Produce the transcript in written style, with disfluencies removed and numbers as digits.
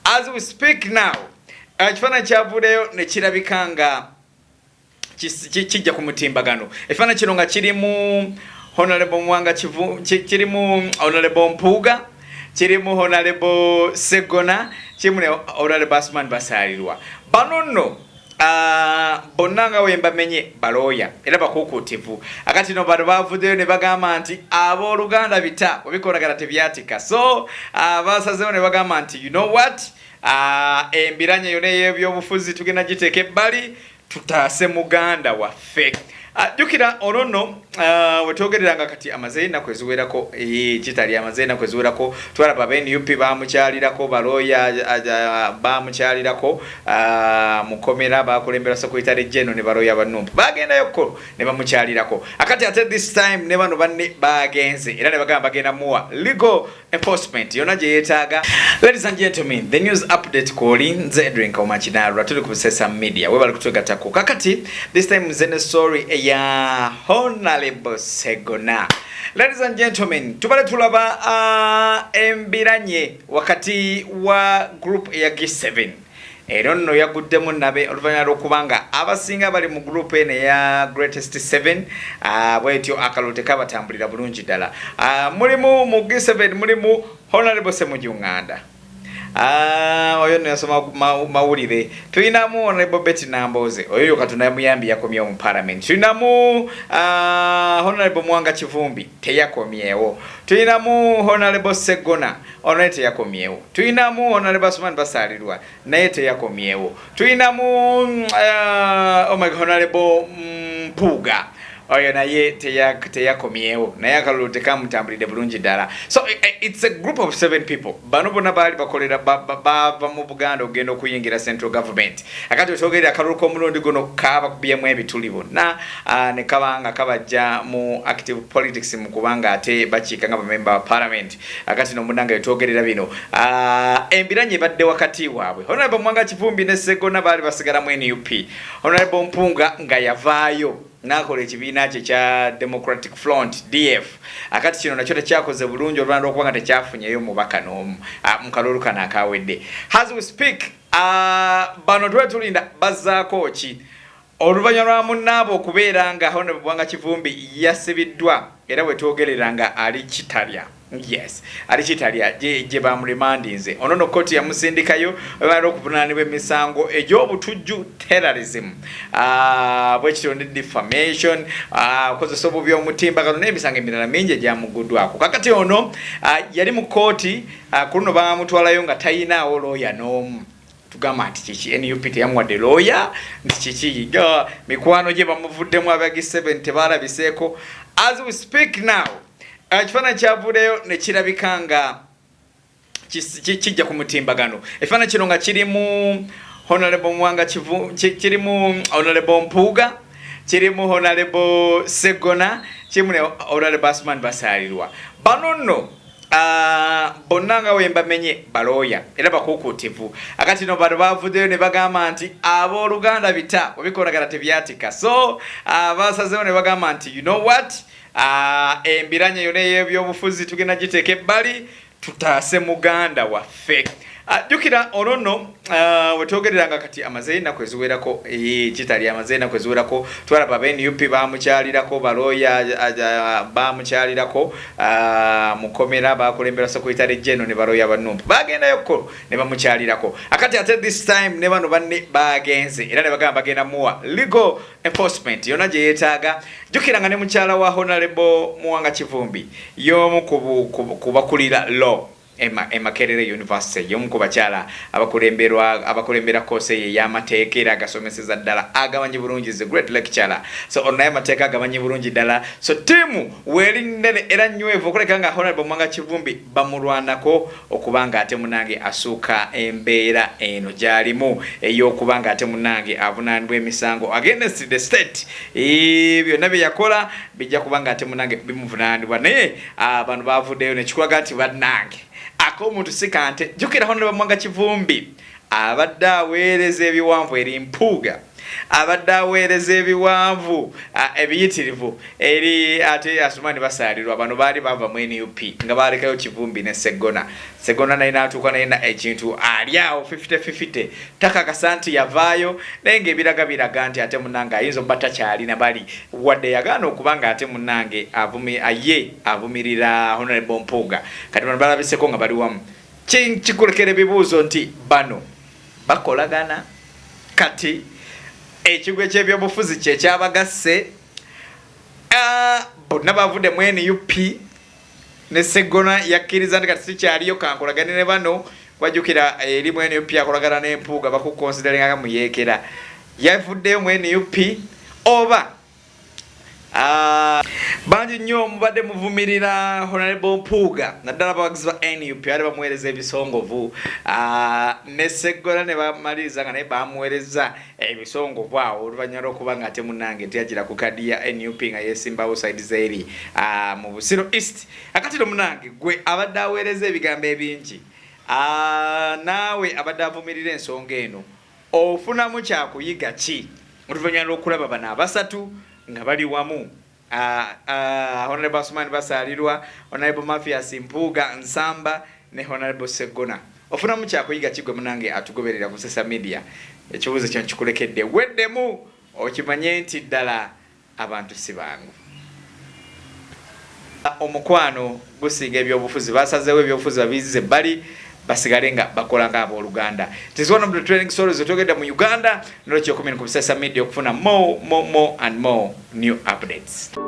As we speak now, ekifaananyi kyavuddeyo ne kirabika nga kijja ku mutimbagano. Ekifaananyi kino nga kirimu Honorable Muwanga Kivu, kirimu Honorable Mpuuga, kirimu Honorable Segona, kirimu ne Honorable Asman Basaalirwa. Bano nno bonna nga we mbamenye balooya era bakuukuutivu. Akati no bano bavuddeyo ne bagamba nti abooluganda bita webikolagana tebyatika. So basazeewo ne bagamba nti, "You know what, embiranye yonna ey'ebyobufuzi tugenda giteeka ebbali, tutaase muganda waffe." Jjukira olwo nno wetwogereranga kati amaze ennaku eziwerako, kitali amaze ennaku eziwerako, twalaba aba NUP bamukyalirako, balooya bamukyalirako mukomera, bakulembera Secretary General ne balooya ba NUP bagendayokko ne bamukyalirako. Akati ate this time ne bano banne bagenze era ne bagamba bagenda muwa legal enforcement yonna gye yeetaaga. Ladies and gentlemen, the news update kwoli nze Edwin Kaumakinarwa, tuli ku Busesa Media, webali kutwegattako. Kakati this time nze ne story eya Honorable Segona. Ladies and gentlemen, tubale tulaba embiranye wakati wa group eya G7, era nno yaguddemu nabe oluvannyuma lw'okuba nga abasinga bali mu group eno eya Greatest 7, bwetyo akalulu tekabatambulira bulungi ddala. Mulimu mu G7 mulimu Honorable Semujju Nganda. Oyo nno yasoma mawulire. Tulinamu Honorable Betty Nambooze, oyo yo Katonda yamuyambi yakomyewo mu parliament. Tulinamu Honorable Muwanga Kivumbi, teyakomyewo. Tulinamu Honorable Segona, ono naye teyakomyewo. Tulinamu Honorable Asuman Basalirwa, naye teyakomyewo. Tulinamu oh my God, Honorable Mpuuga, oyo naye teyakomyewo, naye akalulu tekamutambulidde bulungi ddala. So it's a group of seven people. Bano bonna baali bakolera bava mu Buganda okugenda okuyingira central government. Akati wetwogerera akalulu k'omulundi guno kabakubyemu ebituli bonna, ne kaba nga kabajja mu active politics mu kubanga ate bakiika nga bamemba ba parliament. Akati nomunanga wetwogerera bino, embiranye ebadde wakati waabwe, Honorable Muwanga Kivumbi ne Segona baali basigala mu NUP, Honorable Mpuuga nga yavaayo n'akola ekibiina kye kya Democratic Front, DF. Akati kino nakyo tekyakoze bulungi oluvannyuma lw'okuba nga tekyafunyeyo mubaka n'omu mu kalulu kano akawedde. As we speak, bano tube tulinda bazzaako ki oluvannyuma lwa munnaabo okubeera nga Honorable Muwanga Kivumbi yasibiddwa, era bwe twogerera nga ali Kitalya. Yes, ali Kitalya gye bamuremandinze. Ono no kooti yamusindikayo olwa okuvunaanibwa emisango egy'obutujju, terrorism, bwekityo ne defamation, okozesa obubi omutimbagano n'emisango emirala mingi egyamuguddwako. Kakati ono yali mu kooti ku luno bamutwalayo nga tayinaawo looya n'omu. Tugamba nti kiki, NUP teyamuwadde looya, nti kiki, mikwano gye bamuvuddemu, aba G7 tebalabiseeko. As we speak now, ekifaananyi kyavuddeyo ne kirabika nga kijja ku mutimbagano. Ekifaananyi kino nga kirimu Honorable Muwanga kirimu Honorable Mpuuga, kirimu Honorable Segona, kirimu ne Honorable Asman Basalirwa. Bano nno bonna nga we mbamenye balooya era bakuukuutivu. Akati no bano bavuddeyo ne bagamba nti abooluganda bita webikolagana tebyatika. So basazeewo ne bagamba nti, "You know what, embiranye yonna ey'ebyobufuzi tugenda giteeka ebbali, tutaase muganda waffe." Jjukira olwo nno wetwogereranga kati amaze ennaku eziwerako, kitali amaze ennaku eziwerako, twalaba aba NUP bamukyalirako, balooya bamukyalirako mukomera, bakulembera Secretary General ne balooya ba NUP bagendayokko ne bamukyalirako. Akati ate this time ne bano banne bagenze era ne bagamba bagenda muwa legal enforcement yonna gye yeetaaga. Jjukira nga ne mukyala wa Honorable Muwanga Kivumbi y'omu ku bakulira law e Makerere University, y'omu ku bakyala abakulemberwa abakulembera course eyo ey'amateeka, era agasomeseza ddala, agamanyi bulungi, the great lecturer. So ono naye amateeka agamanyi bulungi ddala. So tiimu weeri nnene era nnywevu okuleka nga Honorable Muwanga Kivumbi bamulwanako okuba nga ate munange asuuka embeera eno gy'alimu ey'okuba nga ate munange avunaanibwa emisango against the state. Byonna bye yakola bijja kuba nga ate munange bimuvunaanibwa, naye bano bavuddeyo nekikulaga nti bannange ak'omuntu si kante. Jjukira Honorable Muwanga Kivumbi abadde aweereza ebiwanvu eri Mpuuga. Abadde aweereza ebiwanvu ebiyitirivu eri ate Asumani Basaalirwa. Bano baali bava mu NUP nga balekayo Kivumbi ne Seggona. Seggona naye n'atuuka naye na ekintu ali awo 50-50, takakasa nti yavaayo, naye ng'ebiraga biraga nti ate munnange ayinza okuba takyalina bali, wadde yagaana okuba nga ate munnange ye avumirira Honorable Mpuuga. Kati bano balabiseko nga bali wamu, kikulekera ebibuuzo nti bano bakolagana. Kati ekigwo ekyebyobufuzi kyekyabagasse, bonna bavudde mu NUP, ne Seggona yakkiriza nti kati sikyaliyo, kankolagane ne bano. Wajjukira eri mu NUP akolagana n'Empuuga, bakuconsideringa nga muyeekera. Yavuddeyo mu NUP oba? Bangi nnyo mubadde muvumirira Honorable Mpuuga, naddala abawagizi ba NUP bali bamuweereza ebisongovu, ne Seggona ne bamaliriza nga naye bamuweereza ebisongovu awo, oluvannyuma lw'okuba nga ate munnange teyagira ku kadi ya NUP nga yeesimbawo side z'eri mu Busiro East. Akati no munnange gwe abadde aweereza ebigambo ebingi, naawe abadde avumirira ensonga eno, ofunamu kyakuyiga ki oluvannyuma lw'okulaba bano abasatu nga bali wamu, Honorable Asumani Basaalirwa, Honorable Mathias Mpuuga Nsamba ne Honorable Seggona? Ofunamu kyakuyiga ki gwe munange atugoberera ku Sesa Media? Ekibuuzo kyo nkikulekedde, weddemu okimanye nti ddala abantu si bangu. Omukwano gusinga ebyobufuzi. Basazeewo ebyobufuzi babizize ebbali, basigale nga bakola nga abooluganda. It is one of the trending stories otwogedde mu Uganda. Nolwekyo ku Busesa Media okufuna more, more, more and more new updates.